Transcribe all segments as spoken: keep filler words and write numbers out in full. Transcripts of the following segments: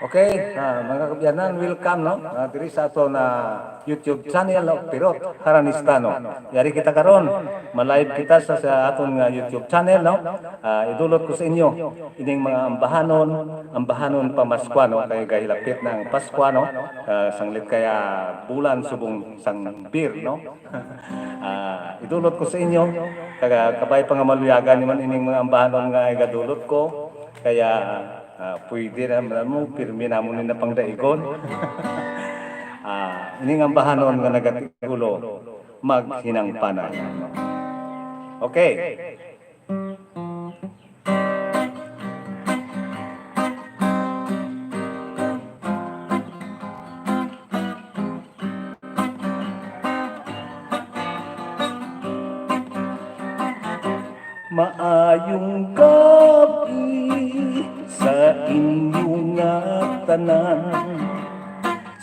Okay, ah, mga kaabyanan, welcome, no? Ah, diri sa aton na YouTube channel, no? Pirot Haranista, no? Yari kita karon, ma-live kita sa, sa aton nga YouTube channel, no? Ah, idulot ko sa inyo ining mga ambahanon, ambahanon pamaskwa, no? Kay gahilapit na ang Paskwa, no? Ah, sanglit kaya bulan subong sang beer, no? Ah, idulot ko sa inyo, kaga kabay pa nga maluyagan ni man ining mga ambahanon nga igadulot ko, kaya, ah, pwede na man mo, pirmi namon ni napangdaigon. Ah, ining ambahanon nga nagatigulo, maghinang panay. Okay. Maayong gab-i sa inyo nga tanan.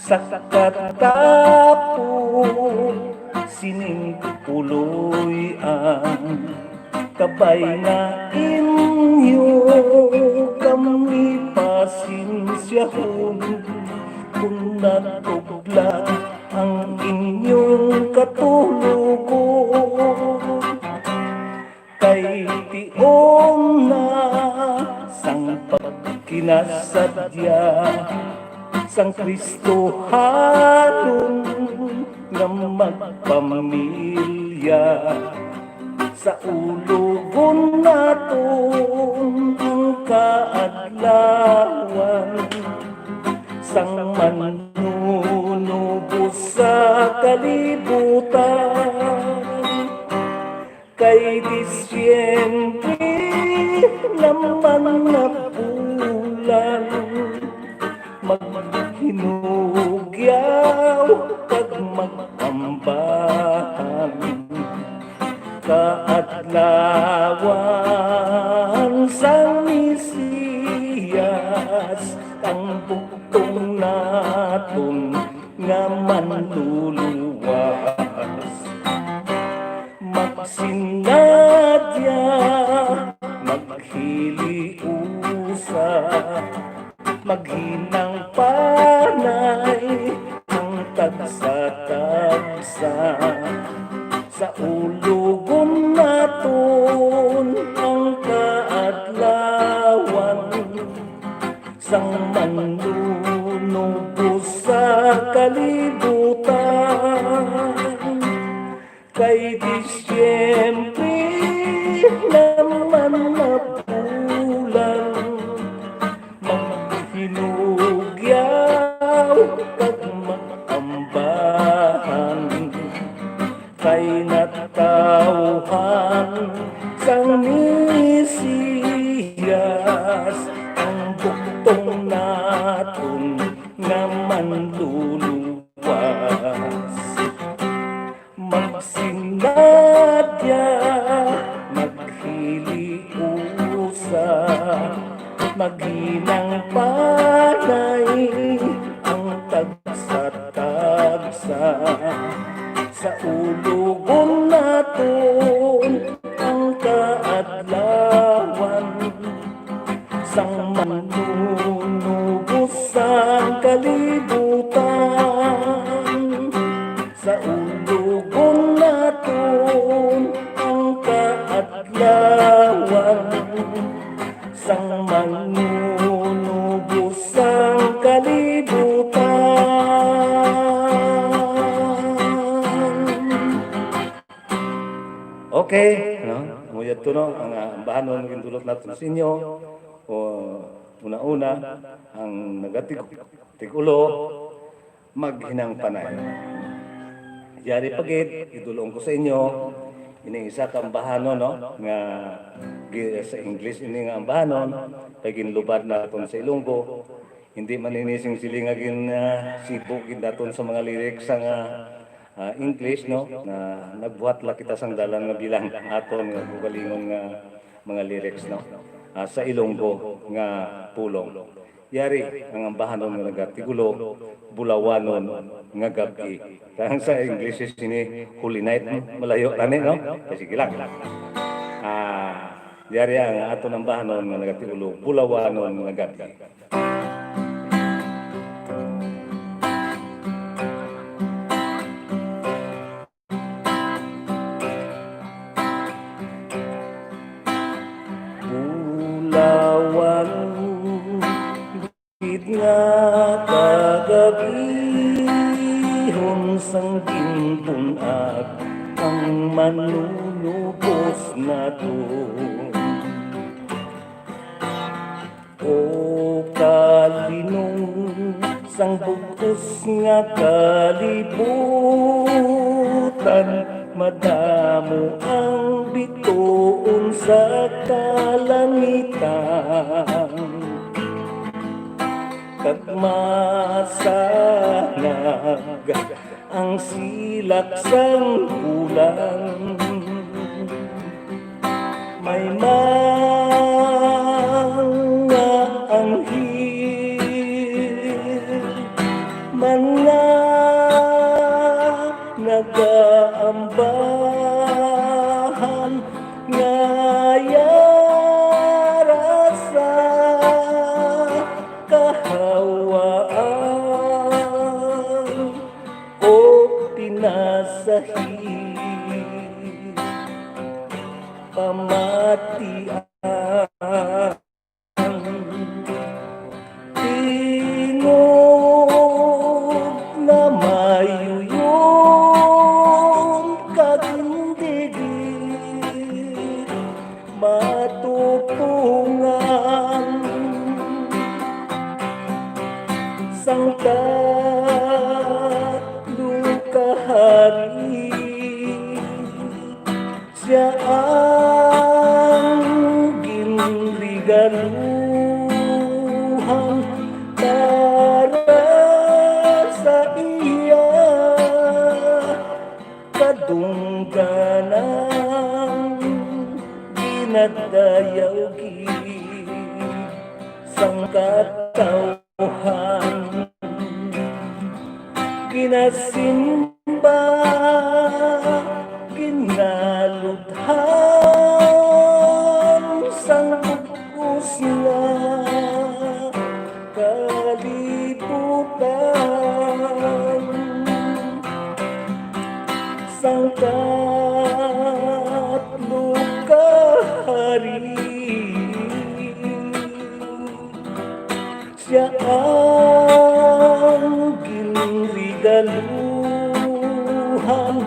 Sa katapo sining puloy-an, kabay nga inyo kami pasensyahon, kung natugla ang inyong katulogon. Kay tion na sang pagkinasadya sang Kristohanon nga magpamilya, sa ulogon naton ang kaadlawan sang Manunubos sa kalibutan. Kay Disyembre naman nga bulan, maghinugyaw kag mag-ambahan, kaadlawan sang Mesiyas, ang bugtong naton nga manluluwas. Magsinadya, maghiliusa, maghinang panay ang tagsa-tagsa. Sa ulogon naton ang kaadlawan sang Manunubos sa kalibutan. Kay Disyembre naman na bulan, maghinugyaw kag mag-ambahan, kay natawhan sang Mesiyas ang bugtong naton nga manluluwas. Magsinadya, maghiliusa, maghinang panay ang tagsa-tagsa. Sa ulogon naton ang kaadlawan sang Manunubos sang kalibutan. Sa ulogon naton ang kaadlawan sang Manunubos sang kalibutan. Okay, no? Amo yadto, no? Ang, ah, ambahanon nga gindulot naton sa inyo. O, una-una, ang nagatig-, tig-ulo, maghinang panay. Yari pa gid, idulong ko sa inyo, ini isa ka ambahanon, no? Nga gi-, sa English ini nga ambahanon, kay ginlubad naton sa Ilonggo. Hindi man ini sing siling nga gin, ah, sibo gid naton sa mga lyrics sa nga, ah, English, no? Na nagbuhat la kita sang dalan nga bilang aton nga kaugalingon nga mga lyrics, no? Ah, sa Ilonggo nga pulong. Yari ang ambahanon nga nagatigulo, Bulawanon nga Gab-i. Kaya sa English is ini Holy Night, no? Malayo tani, no? Kaya sige lang. Ah, yari ang aton ambahanon nga nagatigulo, Bulawanon nga Gab-i. ginbun-ag ang manunubos na doon. O kalinong sang bug-os nga kalibutan, madamo ang bituon sa kalangitan, kag masanag ang silak sang bulan. May mga anghel man nga nagaambahan nga yara sa kahawaan o pinasahi pamatian. Tingog nga mayuyon kag hindi matupungan sang tatlo ka hari. Sia ang ginregaluhan para sa iya kadungganan, ginadayaw gid sang katawhan, ginasimba, ginaludhan sang bug-os nga kalibutan, sang tatlo ka hari. Sia ang ginregaluhan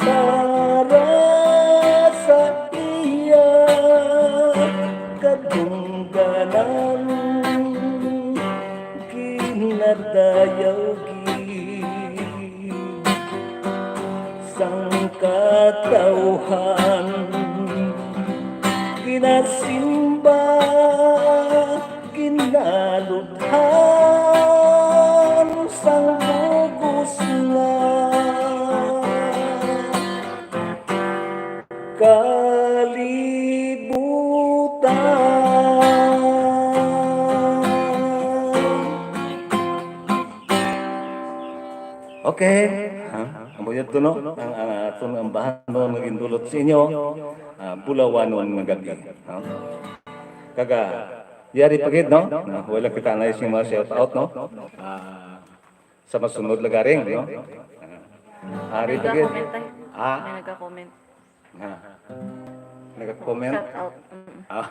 para sa iya kadungganan, ginadayaw gid sang katawhan, ginasimba, ginaludhan sang bug-os nga kalibutan. Okay. Ha? Amo yun to, no? Ang, ang aton ambahanon nga gindulot sa inyo, ah, bulawanon nga gabi. Ha? Kaga, yari pa gid, no? Ah, wala kita na sing mga shout out, no? Ah, sa masunod lagaring, no? Ah, ari pa gid. Nagka-comment, tay. Ah. May nagka-comment. Ha? Nag-comment? Shout out. Mm. Ah.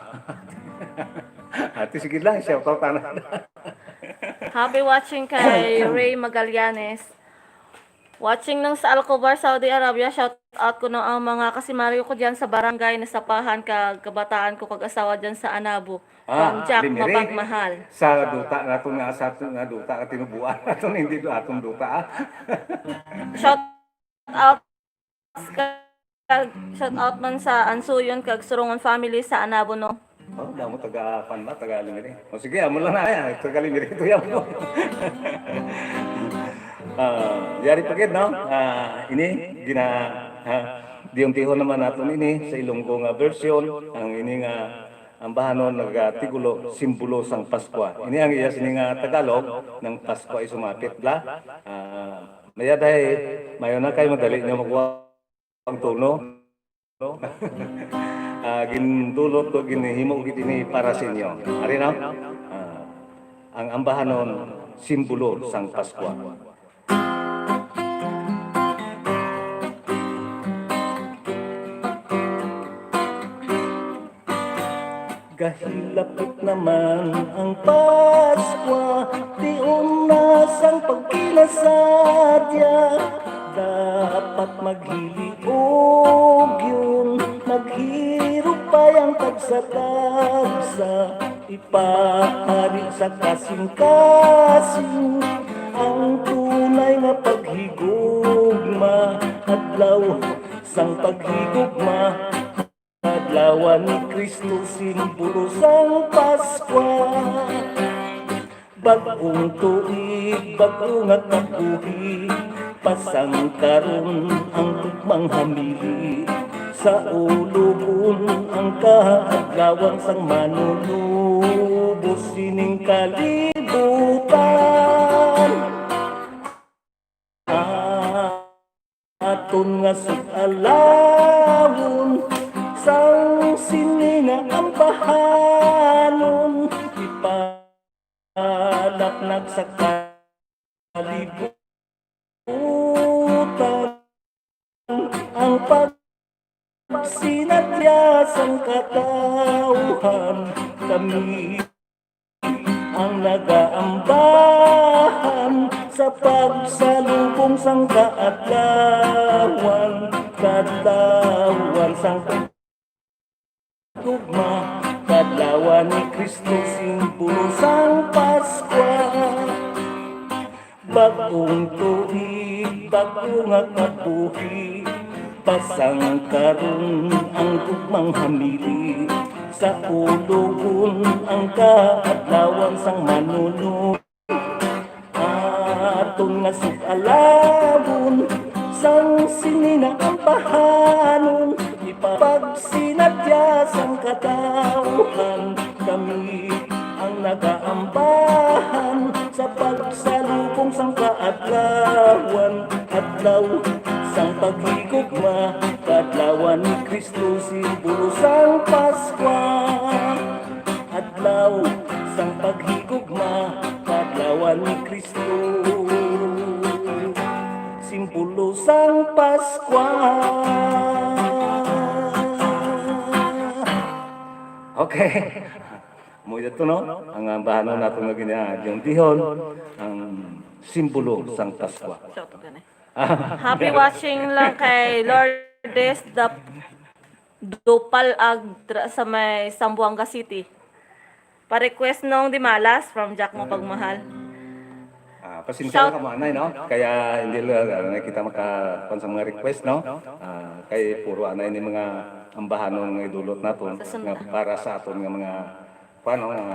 Ate, sige lang, shout out, ano? Happy watching kay Ray Magallanes. Watching nung sa Alcobar, Saudi Arabia. Shout out ko no ang mga kasimaryo ko diyan sa barangay Nasapahan, kag kabataan ko kag asawa diyan sa Anabo. Ah, From Jack Limiri. Mapagmahal. Sa duta naton nga, sa aton nga duta nga tinubuan naton, hindi do aton duta, ah. Shout out kag shout out man sa Ansuyon kag Surungon family sa Anabo, no? Oh, damo taga, kwan ba, taga Limiri. O sige, amo lang na, ay, taga Limiri to yan, no? Ah, yari pa gid, no? Ah, ini, gina, ah, diyon-diyon naman naton ini sa Ilonggo nga version, ang ini nga ambahanon nagatigulo, simbolo sang Paskwa. Ini ang iya sini nga Tagalog, ng Pasko ay sumapit, bla. Ah, mayaday, mayo na kay madali nyo makuha ang tono. Ah, gindulot ko, ginhimo gid ini para sa inyo. Ari na? Ah, ang ambahanon, simbolo sang Paskwa. Gahilapit naman ang Paskwa, tion na sang pagkinasadya. Dapat maghiliog yun, maghirupay ang tagsa-tagsa, ipahari sa kasing-kasing ang tunay nga paghigugma, adlaw sang paghigugma, adlaw ni Kristo, simbolo sang Paskwa. Bag-ong tuig, bag-o nga kabuhi, pasangkaron ang gugmang hamili, saulogon ang kaadlawan sang Manunubos sining kalibutan. Aton nga sud-alawon sang sini nga ambahanon, ipalapnag sa kalibutan ang pagsinadya sang katawhan. Kami ang nagaambahan sa pagsalubong sang kaadlawan, kaadlawan sang gugma, kaadlawan ni Kristo, simbolo sang Paskwa. Bag-ong tuig, bag-o nga kabuhi, pasangkaron ang gugmang hamili, saulogon ang kaadlawan sang Manunubos. Aton nga sud-alawon sang sini nga ambahanon, ipapagsinadya sang katawhan. Kami ang nagaambahan sa pagsalubong sang kaadlawan, adlaw sang paghigugma, kaadlawan ni Kristo, simbolo sang Paskwa. Adlaw sang paghigugma, kaadlawan ni Kristo, simbolo sang Paskwa. Okay. Mo ito, no? Ang ambahanon nato nga gina-, ginaundihon, ang simbolo sang Paskwa. Shout out ka na. Happy watching lang kay Lourdes Dap-, Dupal Agtra sa may Zamboanga City. Pa-request nung Dimalas from Jack Mo Pagmahal. Ah, pasensya Shout- lang kamo, anay, no? Kaya hindi lang, ano, kita maka-, kuwan sa mga request, no? Ah, kay puro anay ni mga ambahanon nga idulot naton Sa sunod. nga para sa aton nga mga, kuwan, no, mga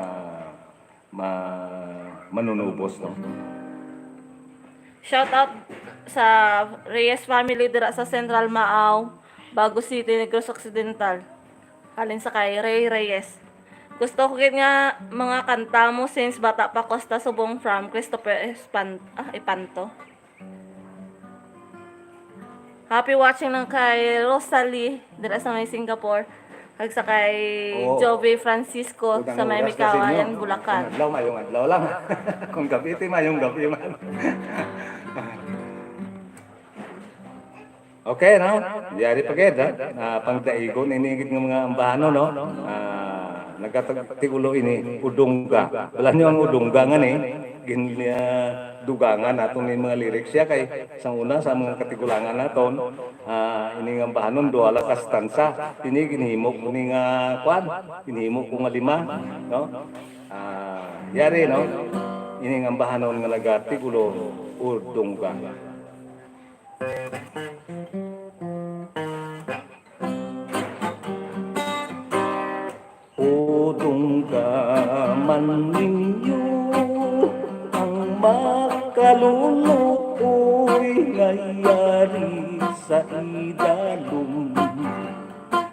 ma-, manunubos, no? Shout out sa Reyes family dira sa Central Maaw, Bago City, Negros Occidental. Halin sa kay Ray Reyes. Gusto ko gid nga mga kanta mo since bata pa ko, hasta subong, from Christopher Espan-, ah, Ipanto. Happy watching lang kay Rosalie dira sa may Singapore. Kag sa kay Oo. Jovi Francisco Magandang sa may oras na sa inyo. Mikawayan, Bulacan. Kung adlaw, mayong adlaw lang. Kung gabi, ti mayong gabi man. Okay, no? Yari pa gid, ha? Ah, pangdaigon ini gid nga mga ambahanon, no? Ah, nagkatigulo ini, udungga. Wala niyo ang udungga nga ni, gin-, ah, dugangan naton ni mga lyrics siya kay sang una sa mga katigulangan naton, ah, ini nga ambahanon, duha lang ka stanza. Ini ginhimo ko ni nga, kwan, ginhimo ko nga lima, no? Ah, yari, no? Ini nga ambahanon nga nagkatigulo, udungga. Udungga man ninyo ang makaluloy nga yari sa idalom,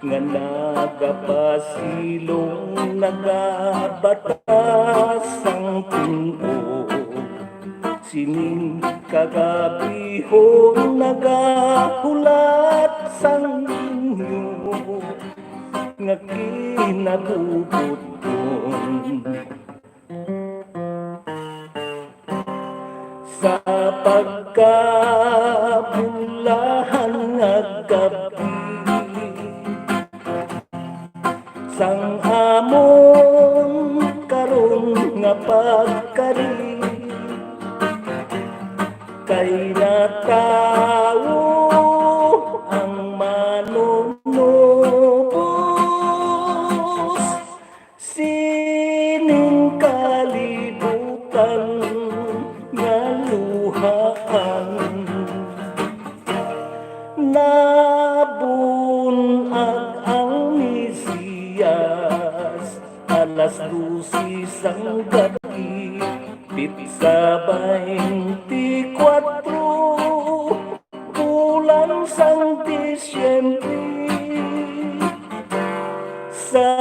nga nagapasilong, nagabatas sang tun-o. Sining kagabihon nagahulat sang inyo nga kinabubutton. Sa pagkabulahan nga gabi, sang amon karon nga pagkari, kay natawo alas dose sang gab-i, pitsa twenty-four, bulan sang Disyembre, sa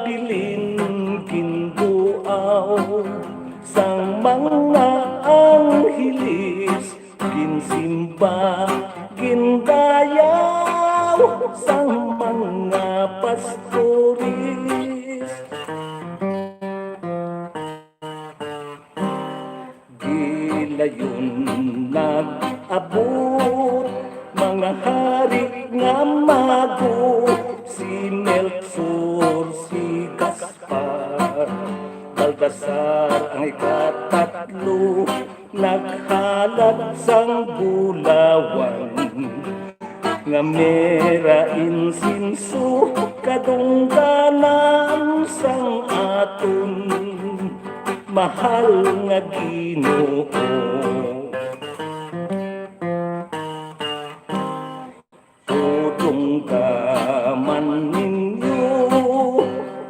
bilin ginbuaw sang mga angheles, ginsimba, gindayaw sang mga pastores. Gilayon nag-abot mga hari nga mago, si Melchor, si Gaspar, Baltasar ang ikatatlo, naghalad sang bulawan nga mira, insinso, kadungganan sang aton mahal nga Ginoo. Dungga man ninyo,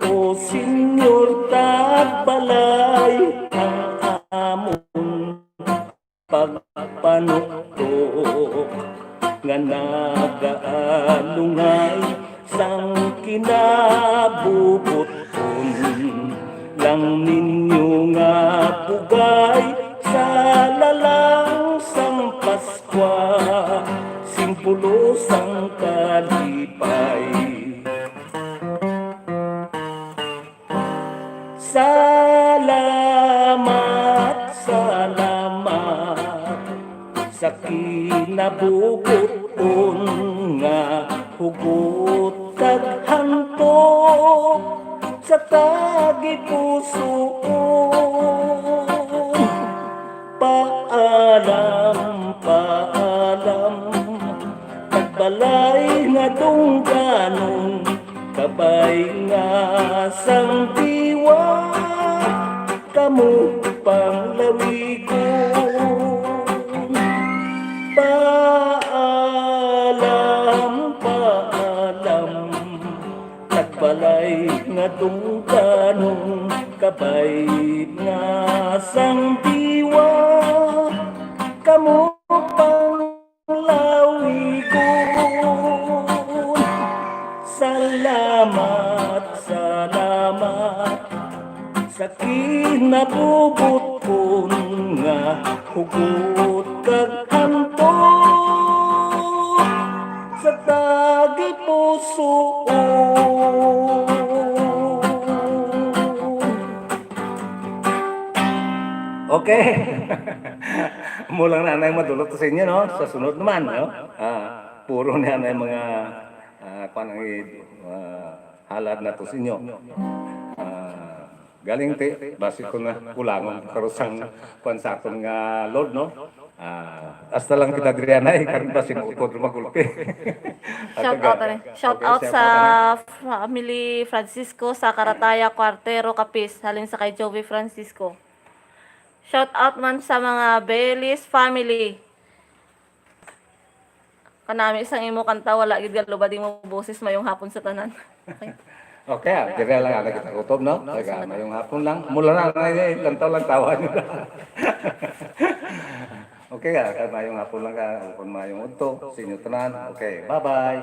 o Señor, tagbalay ang amon pagpanuktok nga nagaalungay sang kinabubot-on. Lang ninyo nga bugay sa lalang sang Paskwa, simbolo sang kalipay. Salamat, salamat sa kinabubot-on nga hugot kag hantog sa tagipusoon. Paalam, paalam, tagbalay nga dungganon, kabay nga sang diwa, kamo panglawigon. Paalam, paalam, tagbalay nga dungganon, kabay nga sang diwa, kamo panglawigon. Salamat, salamat sa kinabubot-on nga hugot kag hantog sa tagipusoon. Okay. Amo lang na anay madulot sa inyo, no? Sa sunod naman, no? Ah, puro ni anay mga, ah, kwan ang i-, ah, halad nato sa inyo. Ah, galing ti, basi ko na kulangon karon sang kwan sa aton nga load, no? Ah, hasta lang kita diri anay, karon basi mautod ra magulpi. Shout out, ano? Shout out sa family Francisco sa Karataya, Cuartero, Capiz, halin sa kay Jovi Francisco. Shout out man sa mga Belis family. Kanami sang imo kanta, wala gid galubad imo boses. Mayong hapon sa tanan. Okay. Okay, ah, diri lang ana kita kutob, no? Teka, mayong hapon lang. Mula na, na, na, lantaw-lantawa nyo lang. Okay, ah, kay mayong hapon lang ka, o kung mayong udto, sa inyo tanan. Okay, bye-bye.